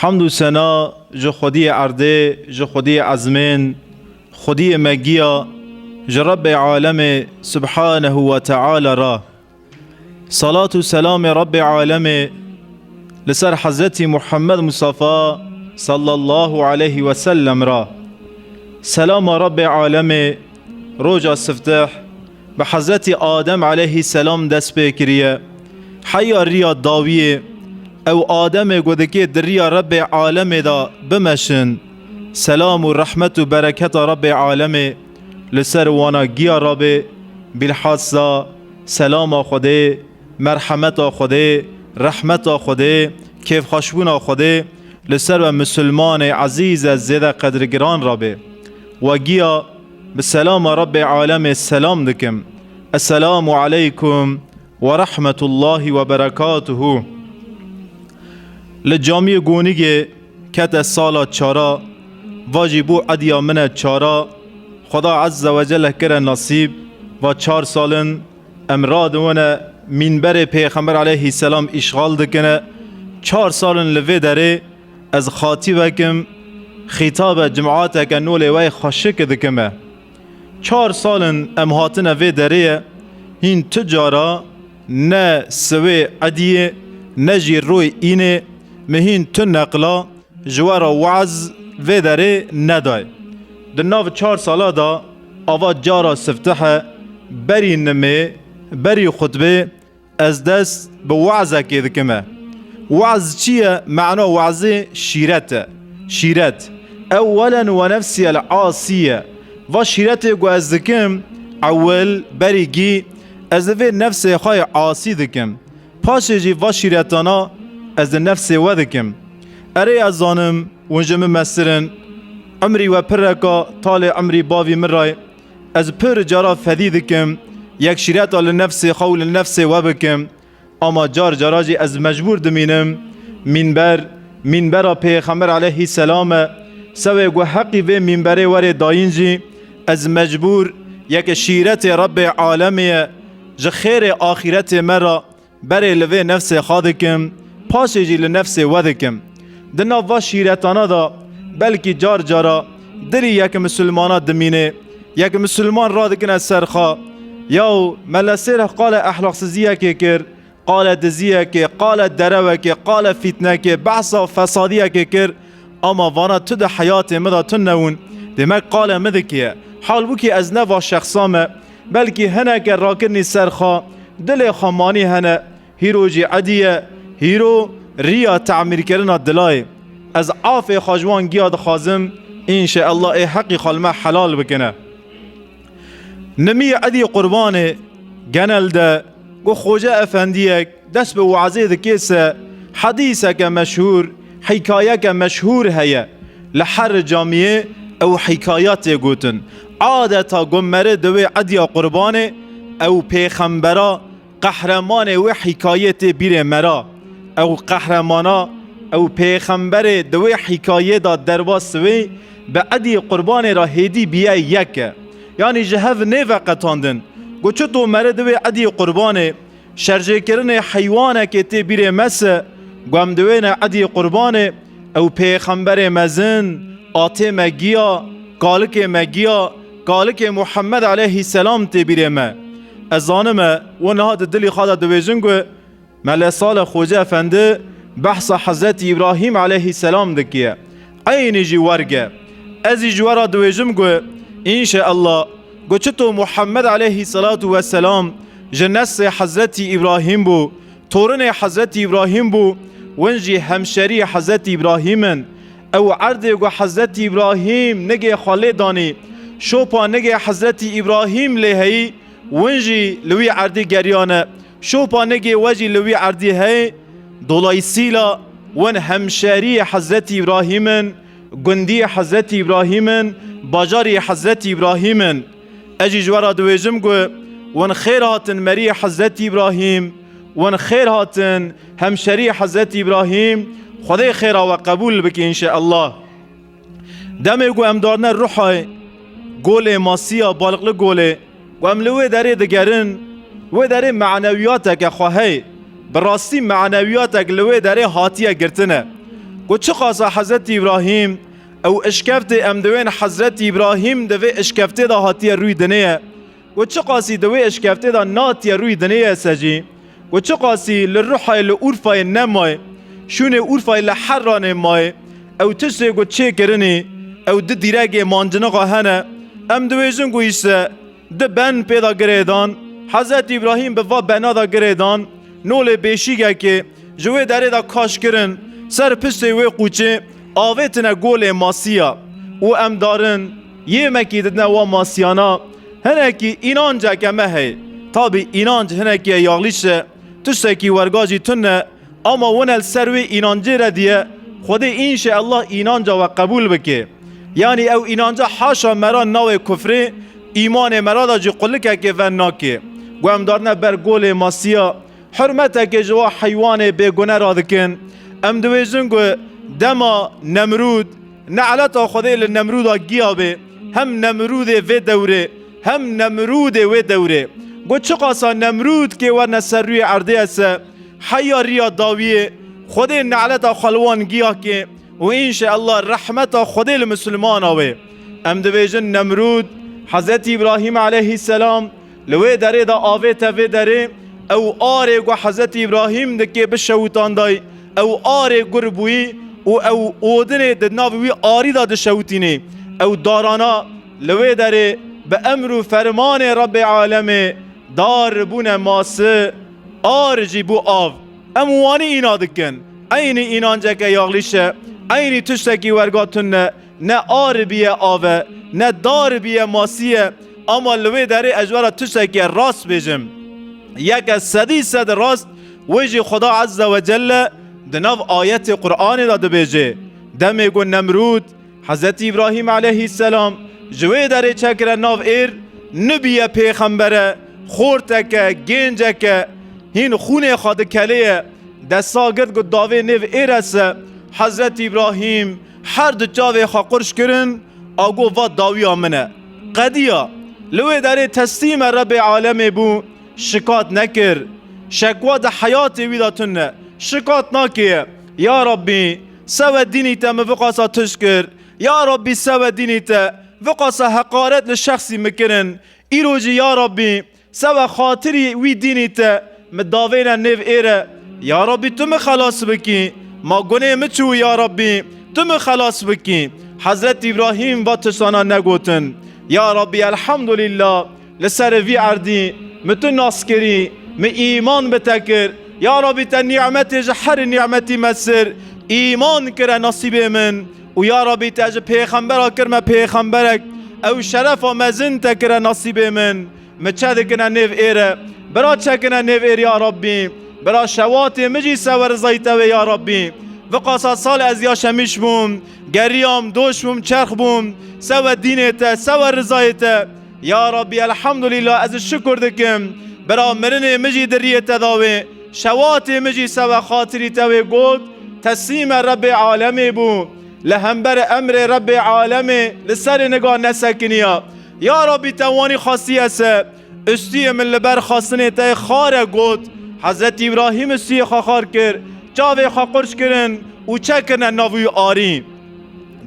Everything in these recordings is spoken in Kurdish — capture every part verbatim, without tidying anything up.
Hamd û sena ji Xwediyê erdê, ji Xwediyê ezmên, Xwediyê me giya, ji Rebbê alemê Subhanehu ve Teala re. Salat û selamê Rebbê alemê li ser Hezretî Muhammed Mustafa sallallahu aleyhi ve sellem re. Selama Rebbê alemê roja sifteh bi Hezretî Adem aleyhisselam dest pê kiriye. Heya riya dawiyê ew Ademê ku dikê di riya Rebbê alemê de bimeşin. Selam û rehmet û bereketa Rebbê alemê li ser wana giya rabe, bilhassa selama Xwedê, merhemeta Xwedê, rehmeta Xwedê, kêfxweşbûna Xwedê li ser we misilmanê ezîz e zêde qedrgiran rabe. We giya bi selama Rebbê alemê selam dikim. Esselamu aleykum ve rahmetullahi ve berekatuhu. Li camiyê Gonîgê kete sala çara, va jî bû ediya min e çara. Xweda Azze ve Celle kire nasîb, va çar sal in em radiwine mînberê Pêxember aleyhisselam îşxal dikine. Çar sal in li vê derê ez xatîbek im, xîtabe cimateke nû lê we xweşik dikime. Çar sal in em hatine vê derê ye, hîn tu cara ne siwê ediyê, ne jî rûyê înê, me hîn tu neqla ji we re weaz vê derê neday. Di nav çar sala de ava cara siftihe, berî nimê, berî xutbê, ez dest bi weazekê dikime. Weaz çi ye? Mena weazê şîret e. Şîret. Ewwelen ve nefsiyel asiye. Va şîretê ku ez dikim, ewil, berî gî, ez li vê nefsê xwe yê asî dikim. Paşê jî va şîretana ez li nefsê we dikim. Erê ez zanim, hûn ji min mestir in. Emrî we pireka, talê emrî bavî min rayê. Ez pir cara fedî dikim, yek şîreta li nefsê xwe û li nefsê we bikim. Ama car cara jî ez mecbûr dimînim mînber, mînbera Pêxember aleyhisselam e. Sewê ku heqî vê mînberê werê dayîn jî, ez mecbûr yek şîretê Rebbê alemê ye, ji xêrê axîretê me re berê li vê nefsê xwe dikim, paşê jî li nefsê we dikim. Di nav va şîretana de belkî car cara dilî yek misilmana dimîne, yek misilman radikine ser xwe, yaw mele sêreh qale ehlaqsiziyekê kir, qale diziyekê, qale derewekê, qale fîtnekê, behsa fesadiyekê kir, ama vana tu di heyatê min de tu newin, demek qale min dikiye. Halbûkî ez ne va şexsa me, belkî hineke rakirinî ser xwe, dilê xwe manî hene, hîro jî edî ye, hîro riya temîrkirina dilayê. Ez afê xwe ji wan giya dixwazim, înşeallah ê heqî xwe li me helal bikine. Nimî edî qurbanê genel de ku Xoce Efendiyek dest bi wazê dike se, hedîseke meşhûr, hîkayeke meşhûr heye. Li her camiyê ew hîkaya tê gotin. Adeta ku mere di wê ediya qurbanê ew pêxembera qehremanê wê hîkayê tê bîrê me ra. Ew qehremana, ew pêxemberê di wê hîkayê de derbas wê bi edî qurbanê ra hêdî bîye yek e. Yanî ji hev nêveqetandin. Ku çito mere di wê edî qurbanê şerjêkirinê heywanekê tê bîrê me se, ku em di wê ne edî qurbanê, ew pêxemberê mezin, atê me giya, kalikê me giya, kalikê Muhammed aleyhisselam tê bîrê me. Ez zanime, we niha di dilî xwe de dibêjin ku Mele Salih Xoce Efendi behsa Hezretî Îbrahîm aleyhisselam dikiye. Eynî jî werge. Ez jî ji we re dibêjim ku, înşeallah, ku çito Muhammed aleyhisselatu vesselam ji neslê Hezretî Îbrahîm bû, torinê Hezretî Îbrahîm bû, win jî hemşerî Hezretî Îbrahîm in. Ew erdê ku Hezretî Îbrahîm nigê xwe lê danî, şopa nigê Hezretî Îbrahîm lê heyî, win jî li wî erdî geriyane, şopa nigê we jî li wî erdî heyî. Dolayısıyla win hemşerî Hezretî Îbrahîm in, gundî Hezretî Îbrahîm in, bajarî Hezretî Îbrahîm in. Ez jî ji we re dibêjim ku win xêr hatin meriyê Hezretî Îbrahîm, win xêr hatin hemşerî Hezretî Îbrahîm. Xwedê xêra we qebûl bike înşeallah. Demê ku em darine ruhayê golê Masiya, Balıklı Golê, ku em li wê derê digerin, wê derê manewiyateke xwe heye. Bi rastî manewiyatek li wê derê hatiye girtine. Ku çiqasa Hezretî Îbrahîm ew işkeftê em diwên Hezretî Îbrahîm di vê işkeftê de hatiye rûy dinê ye. Ku çiqasî di wê işkeftê de natiye rûy dinê ye se jî. Ku çiqasî li Ruhayê li Urfayê nemaye, şûnê Urfayê li Herranê maye, ew tiştê ku çêkirinî, ew di dîregê manciniqa hene, em dibêjin ku îşte di ben pê de girêdan, Hezretî Îbrahîm bi va bena de girêdan, nolê bêşîgekê ji wê derê de kaş kirin, ser piştê wê qûçê avêtine golê masiya û em darin yêmekî didine wa masiyana, hinekî înanceke me heye. Tabî înanc hinekî ye yaxlîş e, tiştekî werga jî tune, ama wine li ser wê înancê re diye, Xwedê înşeellah înanca we qebûl bike. Yanî ew înanca haşa mera navê kufrê, îmanê mera de jî qulikekê ven nake. Ku em darine ber golê masiya, hurmetekê ji wa heywanê bêgune radikin. Em dibêjin ku dema Nemrûd, neleta Xwedê li Nemrûda giya bê, hem Nemrûdê vê dewrê, hem Nemrûdê wê dewrê. Ku çiqasa Nemrûdkê werne ser rûyê erdê ye se, heya riya dawiyê, Xwedê neleta xwe li wan giya ke û înşeellah rehmeta Xwedê li misilmana wê. Em dibêjin Nemrûd, Hezretî Îbrahîm aleyhisselam li wê derê de avête vê derê, ew arê ku Hezretî Îbrahîm dikê bişewitandayî, ew arê gur bûyî û ew odinê di nav wî arî de dişewitînê. Ew darana li wê derê bi emr û fermanê Rebbê alemê dar bûne masi, ar jî bû av. Em wanî îna dikin. Eynî înanceke yaxlîş e, eynî tiştekî werga tune, ne ar biye av e, ne dar biye masî ye, ama li wê derê ez ji we re tiştekê rast bêjim. Yeke sedî sed rast, wê jî Xuda Azze ve Celle di nav ayetê Qur'anê de dibêje. Demê ku Nemrûd, Hezretî Îbrahîm aleyhisselam ji wê derê çekire nav êr, nibiye pêxembere, xorteke, gênceke, hîn xûnê xwe dikeleye, desta girt ku davê nêv êre se, Hezretî Îbrahîm her du çavê xwe qurş kirin, a got, va dawiya min e. Qediya. Li wê derê teslîme Rebbê alemê bû, şikat nekir. Şekwa di heyatê wî de tune. Şikat nakeye. Ya Rabbî, sewe dînî te min viqasa tişt kir. Ya Rabbî, sewe dînî te viqasa heqaret li şexsî min kirin. Îro jî ya Rabbî, sewe xatirî wî dînî te min davêne nêv êre. Ya Rabbî, tu min xelas bikî. Ma gunê min çi bû ya Rabbî, tu min xelas bikî. Hezretî Îbrahîm va tiştana negotin. Ya Rabbî, elhamdulîllah, li ser vî erdî min tu nas kirî, min îman bi te kir. Ya Rabbî, te nîmetê ji herî nîmetî me sir, îman kire nasîbê min. Û ya Rabbî, te ji pêxembera kir me pêxemberek, ew şerefa mezin te kire nasîbê min. Min çe dikine nêv êre. Bira çekine nêv êr ya Rabbî. Bira şewatê min jî sewe rizayî te wê ya Rabbî. Viqasa sal ez yaşemîş bûm. Geriyam, doş bûm, çerx bûm. Sewe dînê te, sewe rizayê te. Ya Rabbî, elhamdulîllah, ez şukur dikim. Bira mirinê min jî di riyê te da wê. Şewatê min jî sewe xatirî te wê got. Teslîme Rebbê alemê bû. Li hember emrê Rebbê alemê li serê niga nesekiniya. Ya Rabbî, te wanî xwestiye se, ustiyê min li ber xwestinê te yê xare got. Hezretî Îbrahîm ustiyê xwe xar kir, çavê xwe qurş kirin û çekirine nav wî arî.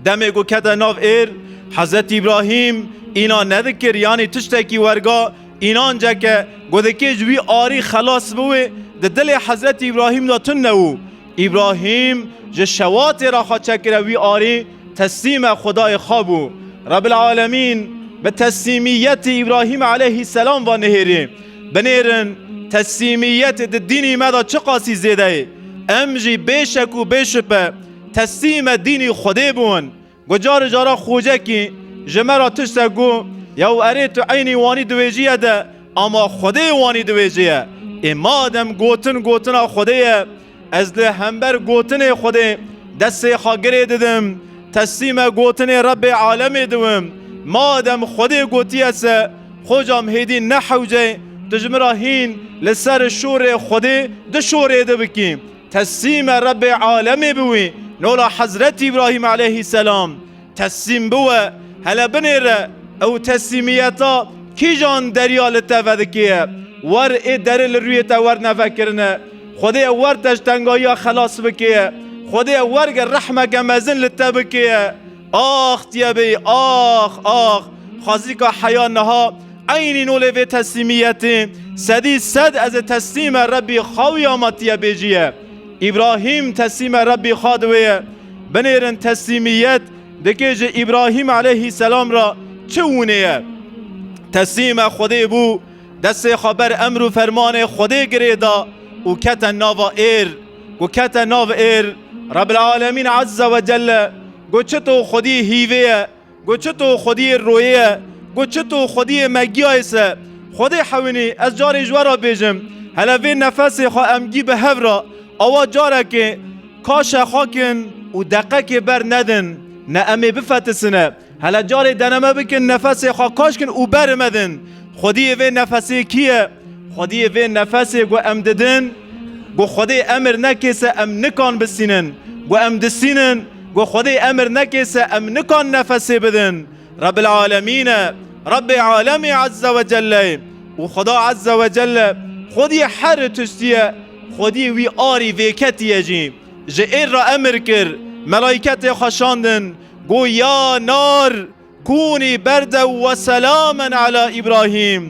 Demê ku kete nav êr, Hezretî Îbrahîm îna nedikir, yanî tiştekî werga, înanceke ku dikê ji wî arî xelas biwê, di dilê Hezretî Îbrahîm de tune bû. Îbrahîm ji şewatê re xwe çekire wî arî, teslîme Xwedayê xwe bû. Rebbil Alemîn bi teslîmiyetê Îbrahîm aleyhisselam va nihêrî. Binêrin, teslîmiyetê di dînî me de çiqasî zêde ye. Em jî bêşek û bêşupe teslîme dînî Xwedê bûn. Ku car cara xocekî ji me re tişte got, ya û erê tu eynî wanî diwêjiye de, ama Xwedê wanî diwêjiye. Ê madem gotin gotina Xwedê ye, ez li hember gotinê Xwedê destê xwe girê didim, teslîme gotinê Rebbê alemê diwim. Madem Xwedê gotiye se, xocam hêdî nehewce, tu ji min re hîn li ser şorê Xwedê du şorê dibikî. Teslîme Rebbê alemê biwî, nola Hezretî Îbrahîm aleyhisselam teslîm biwe, hele binêre ew teslîmiyeta kîjan derya li te vedikeye, wer ê derê li rûyê te werne vekirine, Xwedê wer te ji tengahiya xelas bikeye, Xwedê werge rehmeke mezin li te bikê. Ax tiyebê, ax, ax. Xwezîka heya niha eynî nolê vê teslîmiyetê, sedî sed ez ê teslîme Rebbî xwe wî ama tiyebêjî ye. Îbrahîm teslîme Rebbî xwe diwê ye. Binêrin teslîmiyet dikê ji Îbrahîm aleyhîselam re çi wûnê ye? Teslîme Xwedê bû, destê xwe ber emr û fermanê Xwedê girê da û kete nava êr. Ku kete nav êr, Rebbil Alemîn Azze ve Celle, ku çito Xwedî hîvê ye, ku çito Xwedî royê ye, ku çito Xwedî me giyayê se. Xwedê hewinî, ez carê ji we re bêjim, hele vê nefesê xwe em gî bi hev re, awa carekê kaşe xwe kin û deqekê ber nedin, ne em ê bifetisine. Hele carê deneme bikin, nefesê xwe kaş kin û bermedin. Xwediyê vê nefesê kî ye? Xwediyê vê nefesê ku em didin, ku Xwedê emir nekê se em nikan bisînin. Ku em disînin, ku Xwedê emir nekê se em nikan nefesê bidin. Rebbil Alemîn e, Rebbê Alemê Azze ve Celle ye. Û Xweda Azze ve Celle Xwediyê her tiştî ye, Xwediyê wî arî vêketî ye jî. Ji êr re emir kir, melayketê xwe şandin, got, "Ya nar, kûnî berden we selamen ala Îbrahîm."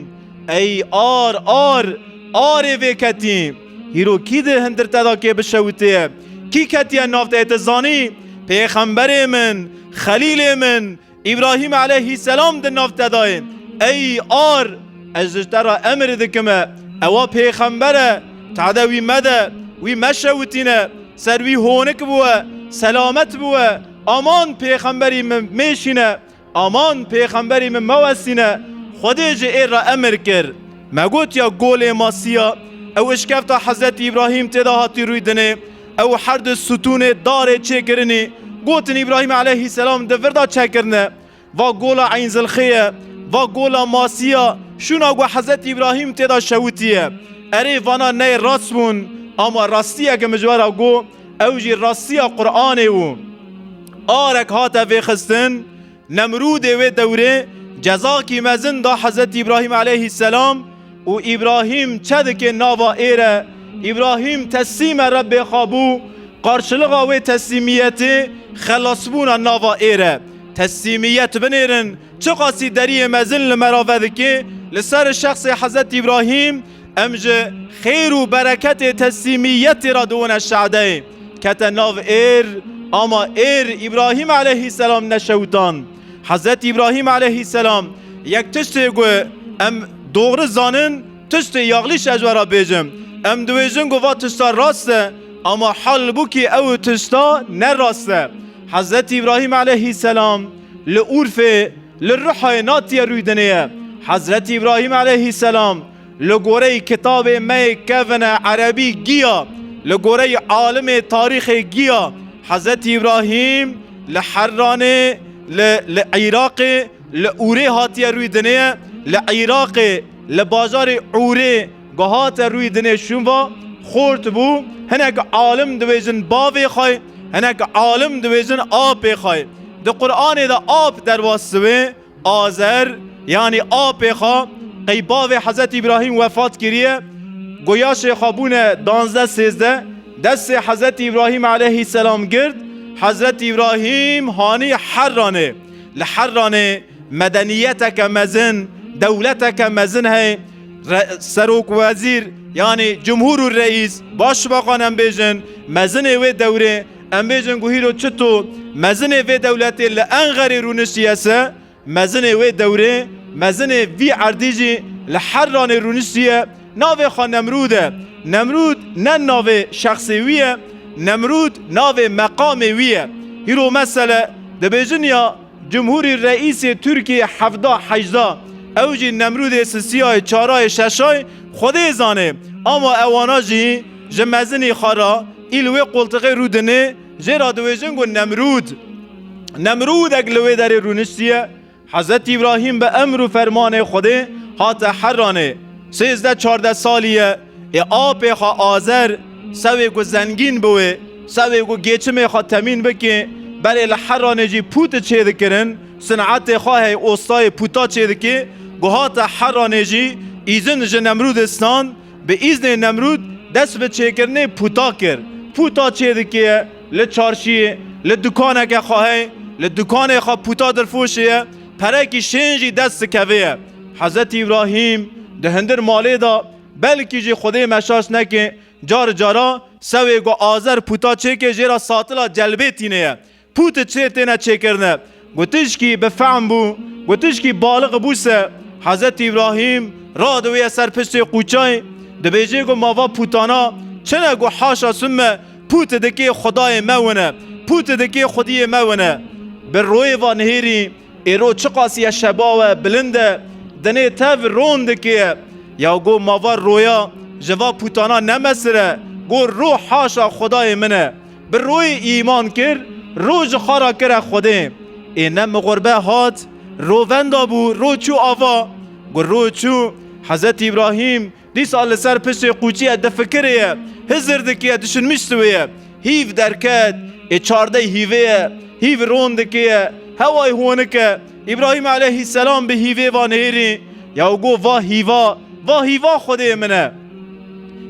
Ey ar, ar, arê vê ketî. Hîro kî di hundir te de kê bişewitê ye? Kî ketiye nav te ye? Tu zanî? Pêxemberê min, xelîlê min, Îbrahîm aleyhîselam di nav te de ye. Ey ar, ez ji te re emir dikime, ewa pêxember e, tade wî mede, wî meşewitîne, ser wî honik biwe, selamet biwe. Aman pêxemberî min mêşîne. Aman pêxemberî min mewesîne, Xwedê ji ê re emir kir. Me got ya golê masiya, ew işkefta Hezretî Îbrahîm tê de hatî rûy dinê, ew her du stûnê darê çêkirinî, gotin Îbrahîm aleyhîselam di vir de çekirine. Va gola Eyn Zilxê ye, va gola masiya, şûna ku Hezretî Îbrahîm tê de şewitiye. Erê vana neyê rast bûn, ama rastiyeke min ji we re got, ew jî rastiya Qur'anê bû. Arek hate vêxistin, Nemrûdê wê dewrê cezakî mezin da Hezretî Îbrahîm aleyhîselam û Îbrahîm çe dike nava êr e. Îbrahîm teslîme Rebbê xwe bû, qarşilixa wê teslîmiyetê xelasbûna nava êr e. Teslîmiyet binêrin, çiqasî deriyê mezin li me re vedike, li ser şexsê Hezretî Îbrahîm em ji xêr û bereketê teslîmiyetê re diwine şadeyê. Kete nav êr, ama êr Îbrahîm aleyhîselam neşewitan. Hezretî Îbrahîm aleyhîselam yek tiştê ku em doğru zanin, tiştê yaxlîş ez we re bêjim. Em dibêjin ku va tişta rast e, ama halbûkî ew tişta ne rast e. Hezretî Îbrahîm aleyhîselam li Urfê, li Ruhayê natiye rûy dinê ye. Hezretî Îbrahîm aleyhîselam li goreyî kitabê me yê kevine erebî giya, li goreyî alimê tarîxê giya, Hezretî Îbrahîm li Herranê, li, li Iraqê, li Ûrê hatiye rûy dinê ye, li Iraqê, li bajarê Ûrê ku hate rûy dinê şûn va xort bû, hinek alim dibêjin bavê xwe, hinek alim dibêjin apê xwe. Di Qur'anê de ap derbas dibe, Azer, yanî apê xwe, qey bavê Hezretî Îbrahîm wefat kiriye, ku yaşê xwe bûne danzdeh sêzdeh, destê Hezretî Îbrahîm aleyhîselam girt, Hezretî Îbrahîm hanî Herranê. Li Herranê medeniyeteke mezin, dewleteke mezin heye. Re-, serok wezîr, yanî cumhur û reîs, başbakan em bêjin, mezinê wê dewrê, em bêjin ku hîro çito mezinê vê dewletê li Enqerê rûniştiye se, mezinê wê dewrê, mezinê vî erdî jî li Herranê rûniştiye, navê xwe Nemrûd e. Nemrûd ne navê şexsê wî ye, Nemrûd navê meqamê wî ye. Hîro mesele dibêjin ya Cumhurî Reîsê Tirkiyê hevda hejda, ew jî Nemrûdê sisiyayê, çarayê, şeşayê Xwedê zanê. Ama ewana jî ji mezinî xwe re îl wê qoltixê rû dinê, jê re dibêjin ku Nemrûd. Nemrûdek li wê derê rûniştiye. Hezretî Îbrahîm bi emr û fermanê Xwedê hate Herranê. Sêzdeh çardeh salî ye, ê apê xwe Azer, sewê ku zengîn biwê, sewê ku geçimê xwe temîn bikê, berê li Herranê jî pût çêdikirin, sinetê xwe hey ostayê pûta çêdikê, ku hate Herranê jî îzin ji Nemrûdê stand, bi îznê Nemrûd dest bi çêkirinê pûta kir. Pûta çêdikê, Li çarşiyê, li dukaneke xwe heye, li dukanê xwe pûta dirfoşê ye, perekî şên jî dest dikeve ye. Hezretî Îbrahîm di hindir malê de, belkî jî Xwedê me şaş neke, car cara sewê ku Azer pûta çêke jê re satila celbê tîne ye. Pût çê têne çêkirine. Ku tişkî bi fehm bû, ku tişkî balix bû se, Hezretî Îbrahîm radiwêye ser piştê qûçayê, dibêje ku ma va pûtana çi ne ku haşa summe pût dikê Xwedayê me wine, pût dikê Xwediyê me wine. Bi royê va nihêrî, êro çiqas ye şebawe, bilind e, dinê tev ron dikê. Ya go ma va roya ji va pûtana nemesire, go ro haşa Xwedayê min e. Bi royê îman kir, ro ji xwe re kire Xwedê. Ê ne mixurbe hat, ro venda bû, ro çû ava. Ku ro çû, Hezretî Îbrahîm dîsa li ser piştê qûçiye difikirê ye, hizir dikiye, düşünmüş diwê ye. Hîv derket, ê çardey hîvê ye, hîv ron dikiye, hewayê honik e. Îbrahîm aleyhisselam bi hîvê va nêrî, ya go va hîva, va hîva Xwedê min e.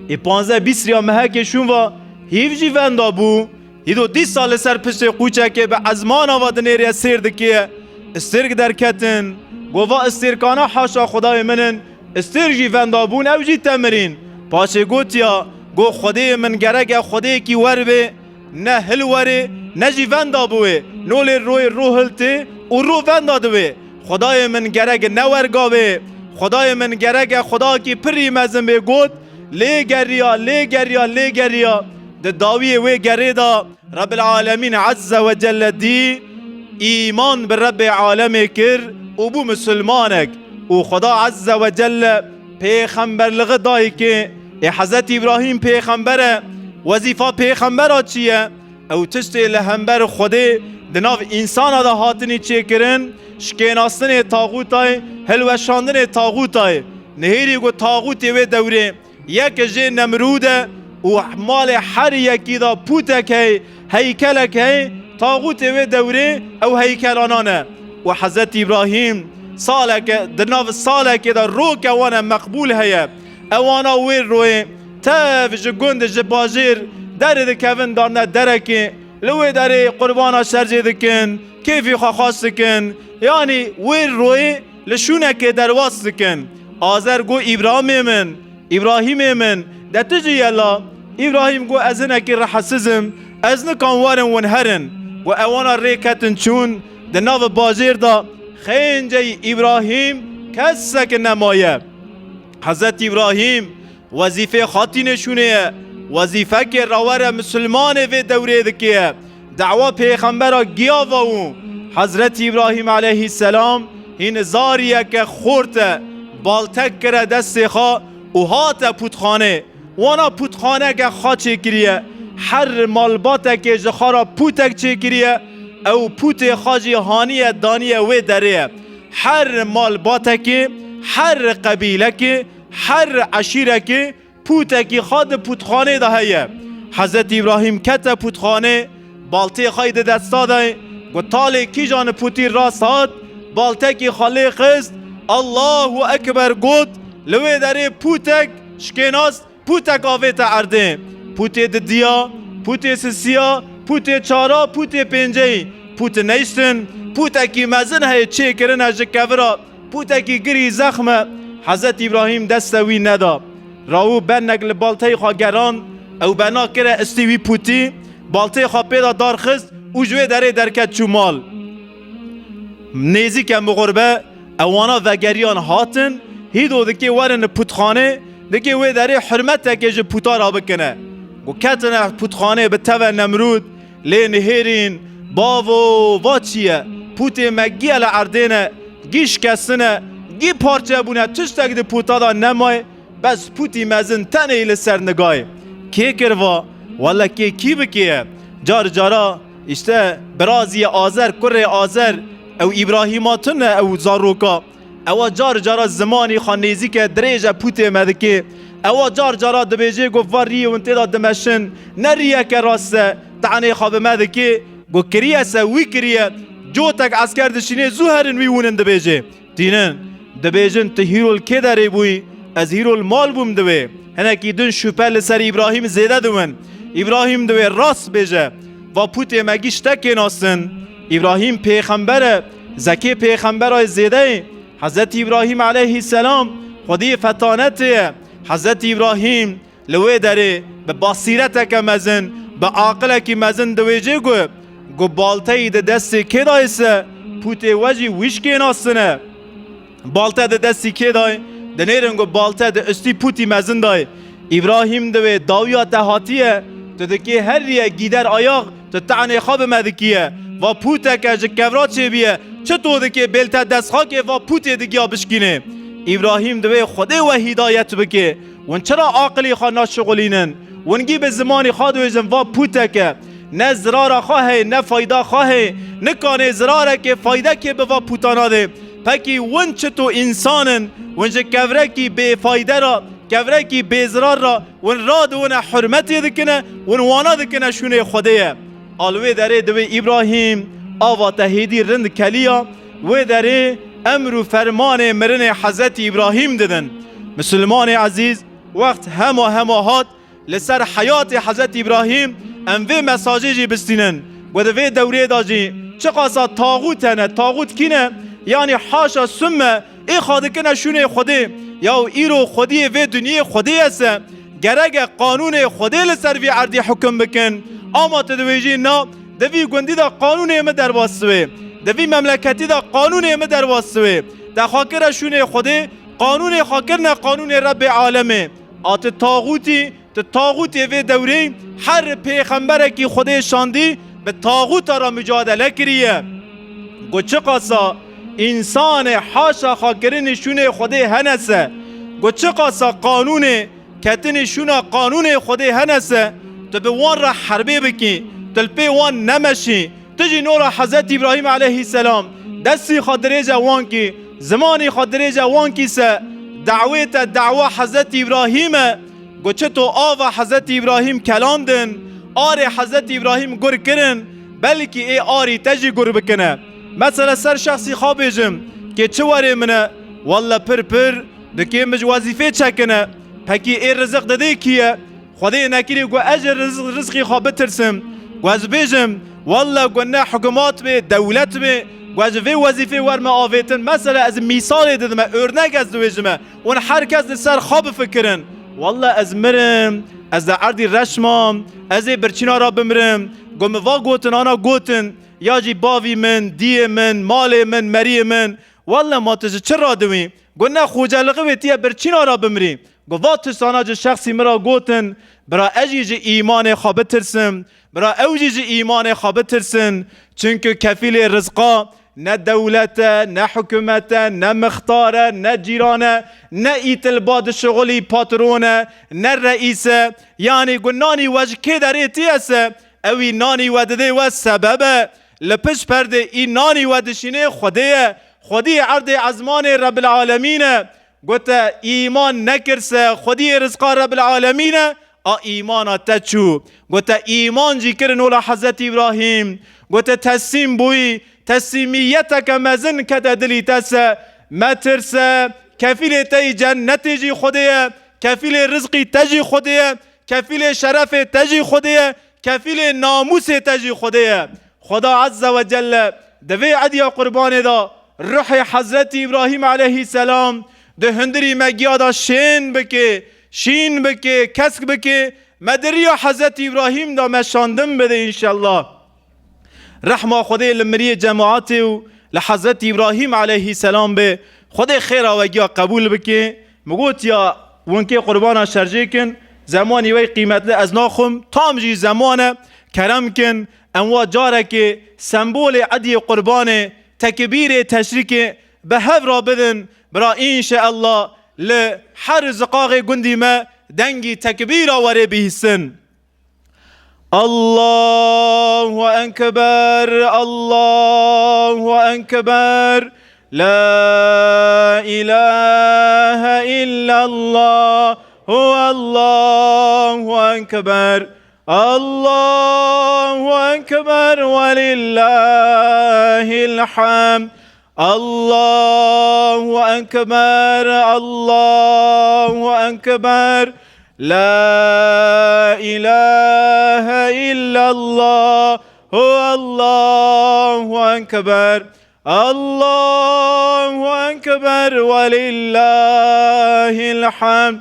Ê panzdeh bîst riya mehekê şûn va, hîv jî venda bû. Hîdo dîsa li ser piştê qûçekê bi ezmana va dinêrê sêr dikê. Stêrk derketin. Go va stêrkana haşa Xwedayê min in. Stêr jî venda bûn, ew jî temirîn. Paşê gotiya, go Xwedê min gerek e Xwedêkî wer bê, ne hil werê, ne jî venda bûê. Nolê royê ro hiltê û ro venda diwê. Xwedayê min gerek ne werga bê. Xwedayê min gerek e Xwedakî pirî mezin bê got, lê geriya, lê geriya, lê geriya. Di dawiyê wê gerê de Rebbil Alemîn Azze ve Celle dî, îman bi Rebbê Alemê kir û bû misilmanek. Û Xweda Azze ve Celle pêxemberliği dayikê, ê Hezretî Îbrahîm pêxember e, wezîfa pêxembera çi ye? Ew tiştê li hember Xwedê di nav însana de hatinî çêkirin, şikênastinê taxûtayê, hilweşandinê taxûtayê. Nihêrî ku taxûtê wê dewrê yek jê Nemrûd e û malê her yekî de pûtek hey, heykelek hey, taxûtê wê dewrê ew heykelanan e. Û Hezretî Îbrahîm saleke, di nav salekê de roke wan e meqbûl heye. Ewana wê royê tev ji gund, ji bajêr derdikevin darne derekê, li wê derê qurbana şercê dikin, kêfî xwe xweş dikin, yanî wê royê li şûnekê derbas dikin. Azer got, Îbrahîmê min, Îbrahîmê min, de tu jî ye la? Îbrahîm got, ez hinekî rehesiz im, ez nikan werin win herin. Got, ewana rê ketin çûn, di nav bajêr de xênceyî Îbrahîm kesek nemaye. Hezretî Îbrahîm wezîfê xatînê şûnê ye, wezîfekê rawere misilmanê vê dewrê dikê ye. Dawa pêxembera giya va û Hezretî Îbrahîm aleyhisselam hîn zariyeke xort e, baltek kire destê xwe û hate pûtxanê. Wana pûtxaneke xwe çêkiriye, her malbatekê ji xwe re pûtek çêkiriye, ew pûtê xwe jî haniye daniye wê derê ye. Her malbatekê, her qebîlekê, her eşîrekê pûtekî xwe di pûtxanê de heye. Hezretî Îbrahîm kete pûtxanê, baltê xwe yî di desta de, got, talê kîjan pûtî rast hat, baltekî xwe lê xist, Allahu Ekber got, li wê derê pûtek şikênast, pûtek avête erdê. Pûtê didiya, pûtê sisiya, pûtê çara, pûtê pênceyî. Pût neyştin, pûtekî mezin heye çêkirine ji kevira. Pûtekî girî zexm e, Hezretî Îbrahîm deste wî neda. Rawû benek li balteyê xwe geran, ew bena kire istî wî pûtî, balteyê xwe pê de darxist û ji wê derê derket çû mal. Nêzîke mixurbe, ewana vegeriyan hatin, hîdo dikê werin pûtxanê, dikê wê derê hurmetekê ji pûta re bikine. Ku ketine pûtxanê bi teve Nemrûd, Lê nihêrîn, bavo, va çi ye? Pûtê me giye li erdê ne, gî şikestine, gî parçe bûne, tiştek di pûta de nemaye, bes pûtî mezin tenê li ser nigayê. Kê kir va? Wele kê kî bikê ye? Car cara, îşte, birazî ye Azer, kurê Azer, ew Îbrahîma tune, ew zaroka. Ewa car cara zimanî xwe nêzîke dirêje pûtê me dikê. Ewa car cara dibêjê ku va riyê win tê de dimeşin, ne riyeke rast e, tanê xwe bi me dikê, ku kiriye se wî kiriye, cotek esker dişînê zû herin wî wûnin dibêjê. Tînin, dibêjin tu hîro li kê derê bûyî, ez hîro li mal bûm diwê. Hinekî din şûpe li ser Îbrahîm zêde diwin. Îbrahîm diwê rast bêje. Va pûtê me gî ji te kê nasin. Îbrahîm pêxember e, zekê pêxembera zêde ye. Hezretî Îbrahîm aleyhîselam xwediyê fetanetê ye. Hezretî Îbrahîm li wê derê bi basîreteke mezin, bi aqilekî mezin diwêjê ku, ku balteyî di destê kê dayê se, pûtê we jî wî ji kê nasine. Balte di destî kê dayê, dinêrin ku balte di ustî pûtî mezin dayê. Îbrahîm diwê dawiya te hatiye, tu dikê her riye gîder ayax, tu te'nê xwe bi me dikiye. Va pûteke ji kevra çêbiye, çito dikê bêl te dest xakê va pûtê digiya bişkînê. Îbrahîm diwê Xwedê we hîdayet bike. Win çira aqilî xwe naşixulînin? Win gî bi zimanî xwe dibêjin va pûteke. Ne zirara xwe heye, ne fayda xwe heye. Nikanê zirarekê faydekê bi va pûta nade. Pekî win çito însan in? Win ji kevrekî bêfayde ra, kevrekî bêzirar ra, win radiwine hurmetê dikine, win wana dikine şûnê Xwedê ye. A li wê derê divê Îbrahîm ava te hêdî rind keliya, wê derê emr û fermanê mirinê Hezretî Îbrahîm didin. Misilmanê ezîz, wext hema hema hat, li ser heyatê Hezretî Îbrahîm em vê mesajê jî bistînin. Ku di vê dewrê de jî çiqasa taxût hene, taxût kî ne? Yanî haşa summe ê xwe dikine şûnê Xwedê. Yaw îro xwediyê vê dinyê Xwedê ye se, gerek e qanûnê Xwedê li ser vî erdî hukum bikin. Ama tu dibêjî na, di vî gundî de qanûnê min derbas wê. Di vî memleketî de qanûnê min derbas wê. Te xwe kire şûnê Xwedê, qanûnê xwe kirine qanûnê Rebbê alemê. A tu taxûtî, tu taxûtê vê dewrê, her pêxemberekî Xwedê şandî bi taxûta re mucadele kiriye. Ku çiqasa însanê haşa xakirinî şûnê Xwedê hene se, ku çiqasa qanûnê ketinî şûna qanûnê Xwedê hene se, tu bi wan re herbê bikî, tu li pê wan nemeşî, tu jî nora Hezretî Îbrahîm aleyhîselam destî xwe dirêje wan kî, zimanî xwe dirêje wan kî se, dawê te dawa Hezretî Îbrahîm e. Ku çito ava Hezretî Îbrahîm kelandin, arê Hezretî Îbrahîm gur kirin, belkî ê arî te jî gur bikine. Mesela ser şexsî xwe bêjim, kê çi werê min e, welle pir pir, dikê min ji wezîfê çekine. Pekî ê riziq didê kî ye? Xwedê nekirî ku ez ji riz-, rizqî xwe bitirsim. Ku ez bêjim, welle ku ne hikûmat bê, dewlet bê, ku ez ji vê wezîfê werme avêtin. Mesela ez mîsalê didime, örnek ez dibêjime. Hûn her kes li ser xwe bifikirin. Welle ez mirim, ez li erdî reş mam, ez ê birçîna re bimirim. Got min va gotin, ana gotin, ya jî bavî min, diyê min, malê min, meriyê min. Welle ma tu ji çi re diwî? Got ne xoceliqî wê tiye birçîna re bimirî. Got va tu sana ji şexsî min re gotin, bira ez jî ji îmanê xwe bitirsim. Bira ew jî ji îmanê xwe bitirsin. Çunku kefîlê rizqa ne dewlet e, ne hikûmet e, ne mixtar e, ne cîran e, ne îtil ba dişixulî patron e, ne reîs e. Yanî ku nanî we ji kê derê tîye se, ewî nanî we didê we sebeb e. Li pişt perdê î nanî we dişînê Xwedê ye. Xwedî erdê ezmanê Rebbil Alemîn e. Got te îman nekir se, Xwediyê rizqa Rebbil Alemîn e, a îmana te çû. Got te îman jî kirin ola Hezretî Îbrahîm. Got te teslîm bûyî, teslîmiyeteke mezin kete dilî te se. Metirse, kefîlê te yî cennetê jî Xwedê ye, kefîlê rizqî te jî Xwedê ye, kefîlê şerefê te jî Xwedê ye, kefîlê namûsê te jî Xwedê ye. Xweda Azze ve Celle di vê ediya qurbanê de ruhê Hezretî Îbrahîm aleyhîselam di hundirî me giya de şên bike, şîn bike, kesk bike, me di riya Hezretî Îbrahîm de me şandin bide înşellah. Rehma Xwedê li miriyê cemaetê û li Hezretî Îbrahîm aleyhîselam be. Xwedê xêra we giya qebûl bike. Min gotiya, winkê qurbana şerjê kin, zemanî wey qîmetli ez naxwim, tam jî zeman e, kerem kin, em wa carekê sembolê ediyê qurbanê, tekbîrê teşrîkê bi hev re bidin, bira înşeellah li her ziqaxê gundî me dengî tekbîra werê bihîstin. الله أكبر، الله أكبر، لا إله إلا الله، الله أكبر، الله أكبر ولله الحمد. الله أكبر، الله أكبر، لا إله إلا الله، الله أكبر، الله أكبر ولله الحمد.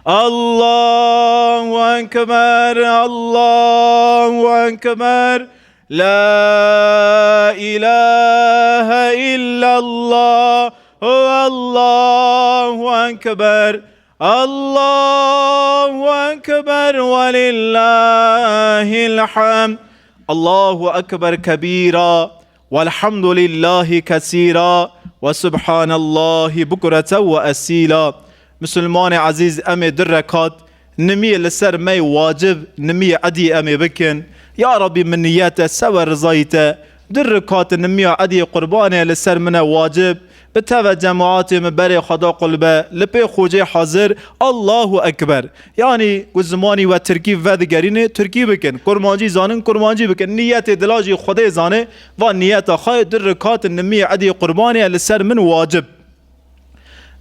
الله أكبر، الله أكبر، لا إله إلا الله، الله أكبر، الله أكبر ولله الحمد. الله أكبر كبيرا، والحمد لله كثيرا، وسبحان الله بكرة وأصيلا. Misilmanê ezîz, em ê du rekat nimiyê li ser me yê wacib, nimiyê edî em ê bikin. Ya Rabbî, min niyet e sewe rizayî te. Du rekat nimiya edî qurbanê li ser min e wacib. Bi teve cemaatê min berê xwe da qulbe, li pê xocê hazir, Allahu Ekber. Yanî ku zimanî we tirkî vedigerînê, tirkî bikin. Kurmancî zanin, kurmancî bikin. Niyetê dila jî Xwedê zane, va niyeta xwe ye, du rekat nimiyê edî qurbanê li ser min wacib.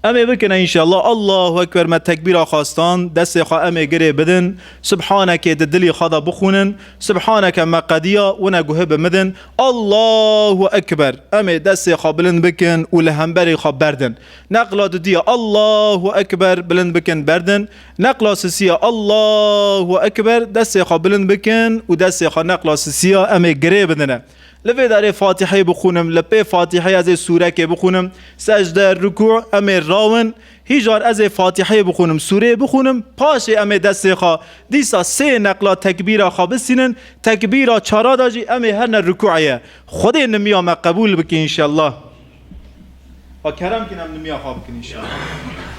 Em ê bikine înşallah. Allahu Ekber, me tekbîra xwestan, destê xwe em ê girê bidin. Subhanekê di dilî xwe de bixwînin. Subhaneke me qediya, wine guhê bi midin. Allahu Ekber. Em ê destê xwe bilind bikin û li hemberî xwe berdin. Neqla dudiya Allahu Ekber bilind bikin berdin. Neqla sisiya Allahu Ekber, destê xwe bilind bikin û destê xwe neqla sisiya em ê girê bidine. Li vê derê Fatîheyê bixwînim, li pê Fatîheyê ez ê sûrekê bixwînim, secde, rukû, em ê rawin. Hîjar ez ê Fatîheyê bixwînim, sûreyê bixwînim, paşê em ê destê xwe dîsa sê neqla tekbîra xwe bisînin, tekbîra çara de jî em ê herne rukûyê. Xwedê nimiya me qebûl bike înşallah. Xwe kerem kin, em nimiya xwe bikin înşallah.